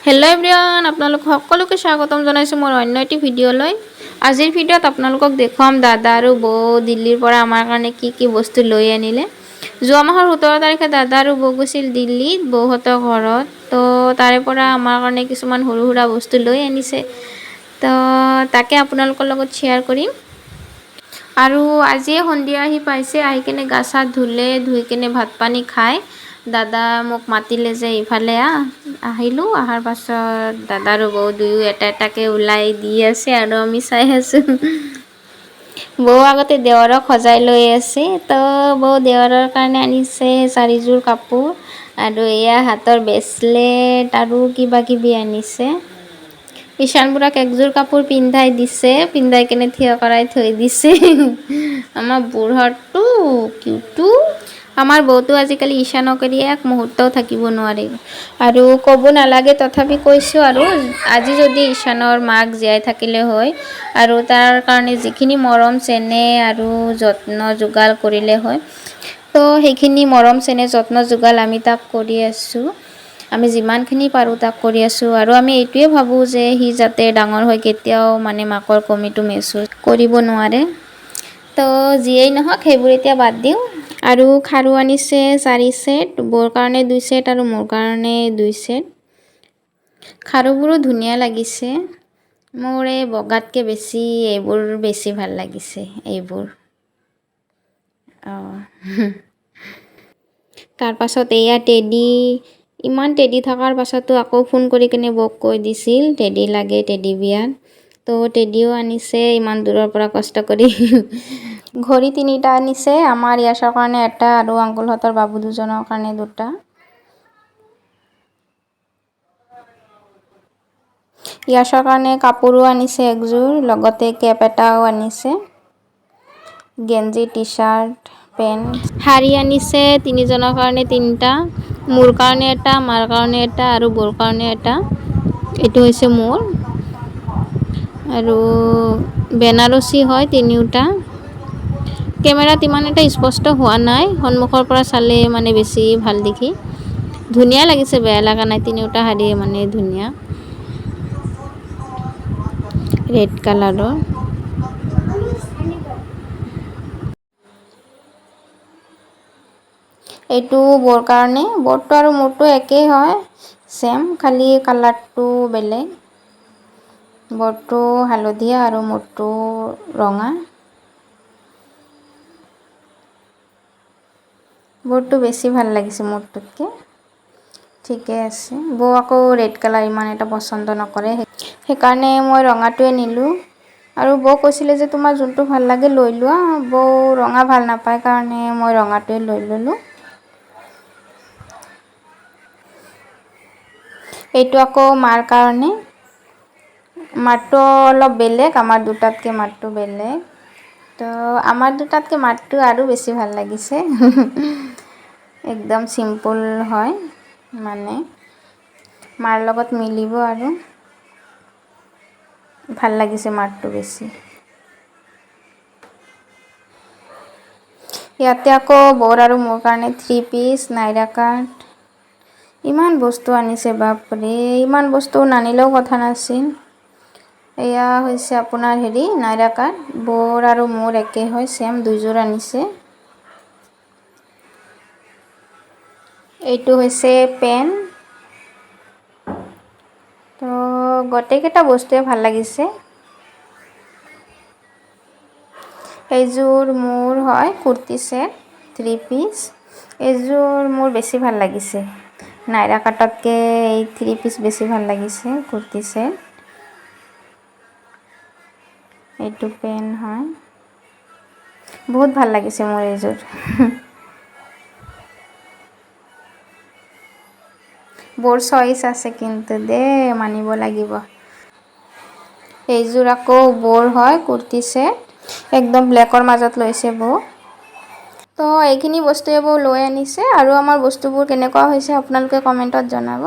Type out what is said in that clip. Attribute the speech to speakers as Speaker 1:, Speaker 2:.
Speaker 1: Hello' everyone, আপোনালোক সকলোকে স্বাগতম জনাইছোঁ মোৰ অন্য এটি ভিডিঅ'লৈ। আজিৰ ভিডিঅ'ত আপোনালোকক দেখুৱাম দাদা আৰু বৌ দিল্লীৰ পৰা আমাৰ কাৰণে কি কি বস্তু লৈ আনিলে। যোৱা মাহৰ 17 তাৰিখে দাদা আৰু বৌ গৈছিল দিল্লীত বৌহঁতৰ ঘৰত। তো তাৰে পৰা আমাৰ কাৰণে কিছুমান সৰু সুৰা বস্তু লৈ আনিছে, তো তাকে আপোনালোকৰ লগত শ্বেয়াৰ কৰিম। আৰু আজিয়ে সন্ধিয়া আহি পাইছে। আহি কেনে গা চা ধুলে, ধুই কেনে ভাত পানী খাই দাদা মোক মাতিলে যে ইফালে আহ। আহিলোঁ। অহাৰ পাছত দাদা আৰু বৌ দুয়ো এটা এটাকে ওলাই দি আছে আৰু আমি চাই আছোঁ। বৌ আগতে দেৱৰক সজাই লৈ আছে। তো বৌ দেৱৰৰ কাৰণে আনিছে চাৰিযোৰ কাপোৰ আৰু এয়া হাতৰ ব্ৰেচলেট আৰু কিবা কিবি আনিছে। ঈশান বুঢ়াক একযোৰ কাপোৰ পিন্ধাই দিছে, পিন্ধাই কেনে থিয় কৰাই থৈ দিছে। আমাৰ বুঢ়াটো কিউটু। আমাৰ বৌটো আজিকালি ঈশানক এৰি এক মুহূৰ্তও থাকিব নোৱাৰে। আৰু ক'ব নালাগে, তথাপি কৈছোঁ আৰু, আজি যদি ঈশানৰ মাক জীয়াই থাকিলে হয় আৰু তাৰ কাৰণে যিখিনি মৰম চেনেহ আৰু যত্ন যোগাৰ কৰিলে হয়, তো সেইখিনি মৰম চেনেহ, যত্ন যোগাৰ আমি তাক কৰি আছোঁ। আমি যিমানখিনি পাৰোঁ তাক কৰি আছোঁ। আৰু আমি এইটোৱে ভাবোঁ যে সি যাতে ডাঙৰ হৈ কেতিয়াও মানে মাকৰ কমিটো মেহচুচ কৰিব নোৱাৰে। তো যিয়েই নহওক, সেইবোৰ এতিয়া বাদ দিওঁ। আৰু খাৰু আনিছে চাৰি ছেট, বৌৰ কাৰণে দুই ছেট আৰু মোৰ কাৰণে দুই ছেট। খাৰুবোৰো ধুনীয়া লাগিছে। মোৰ এই বগাতকৈ বেছি এইবোৰ বেছি ভাল লাগিছে, এইবোৰ। অঁ, তাৰপাছত এয়া টেডি। ইমান টেডি থকাৰ পাছতো আকৌ ফোন কৰি কেনে বৌক কৈ দিছিল, টেডি লাগে, টেডি বিয়াৰ। তো টেডিও আনিছে ইমান দূৰৰ পৰা কষ্ট কৰি। ঘড়ী তিনিটা আনিছে, আমাৰ য়াছৰ কাৰণে এটা আৰু আংকুলহঁতৰ বাবু দুজনৰ কাৰণে দুটা। য়াছৰ কাৰণে কাপোৰো আনিছে একযোৰ, লগতে কেপ এটাও আনিছে, গেঞ্জি, টি চাৰ্ট, পেণ্ট। শাৰী আনিছে তিনিজনৰ কাৰণে তিনিটা, মোৰ কাৰণে এটা, মাৰ কাৰণে এটা আৰু বৌৰ কাৰণে এটা। এইটো হৈছে মোৰ। আৰু বেনাৰসী হয় তিনিওটা। কেমেৰাত ইমান এটা স্পষ্ট হোৱা নাই, সন্মুখৰ পৰা চালে মানে বেছি ভাল দেখি। ধুনীয়া লাগিছে, বেয়া লগা নাই। তিনিওটা শাৰীয়ে মানে ধুনীয়া, ৰেড কালাৰৰ। এইটো বৌৰ কাৰণে। বৌৰটো আৰু মোৰটো একেই হয়, ছেম, খালি কালাৰটো বেলেগ। বৌৰটো হালধীয়া আৰু মোৰটো ৰঙা। বৌৰটো বেছি ভাল লাগিছে মোৰটোতকৈ। ঠিকে আছে। বৌ আকৌ ৰেড কালাৰ ইমান এটা পচন্দ নকৰে, সেইকাৰণে মই ৰঙাটোৱে নিলোঁ। আৰু বৌ কৈছিলে যে তোমাৰ যোনটো ভাল লাগে লৈ লোৱা। বৌ ৰঙা ভাল নাপায় কাৰণে মই ৰঙাটোৱে লৈ ল'লোঁ। এইটো আকৌ মাৰ কাৰণে। মাৰটো অলপ বেলেগ, আমাৰ দুটাতকৈ মাৰটো বেলেগ। তো আমাৰ দুটাতকৈ মাৰটো আৰু বেছি ভাল লাগিছে। একদম চিম্পল হয়, মানে মাৰ লগত মিলিব আৰু ভাল লাগিছে মাৰটো বেছি। ইয়াতে আকৌ বৌৰ আৰু মোৰ কাৰণে থ্ৰী পিচ, নাইৰা কাট, ইমান বস্তু আনিছে, বাপৰে। ইমান বস্তু নানিলেও কথা নাছিল। এয়া হৈছে আপোনাৰ হেৰি নাইৰা কাট, বৌৰ আৰু মোৰ একে হয়, ছেম, দুযোৰ আনিছে। এইটো হৈছে পেন। তো গোটেইকেইটা বস্তুৱে ভাল লাগিছে। এইযোৰ মোৰ হয় কুৰ্তি ছেট, থ্ৰী পিচ। এইযোৰ মোৰ বেছি ভাল লাগিছে, নাইৰা কাটতকৈ এই থ্ৰী পিচ বেছি ভাল লাগিছে, কুৰ্তি ছেট। এইটো পেন হয়। বহুত ভাল লাগিছে মোৰ এইযোৰ। বৰ চইচ আছে কিন্তু দেই, মানিব লাগিব। এইযোৰ আকৌ বৌৰ হয় কুৰ্তি ছেট, একদম ব্লেকৰ মাজত লৈছে বৌ। তো এইখিনি বস্তুৱে বৌ লৈ আনিছে। আৰু আমাৰ বস্তুবোৰ কেনেকুৱা হৈছে আপোনালোকে কমেণ্টত জনাব।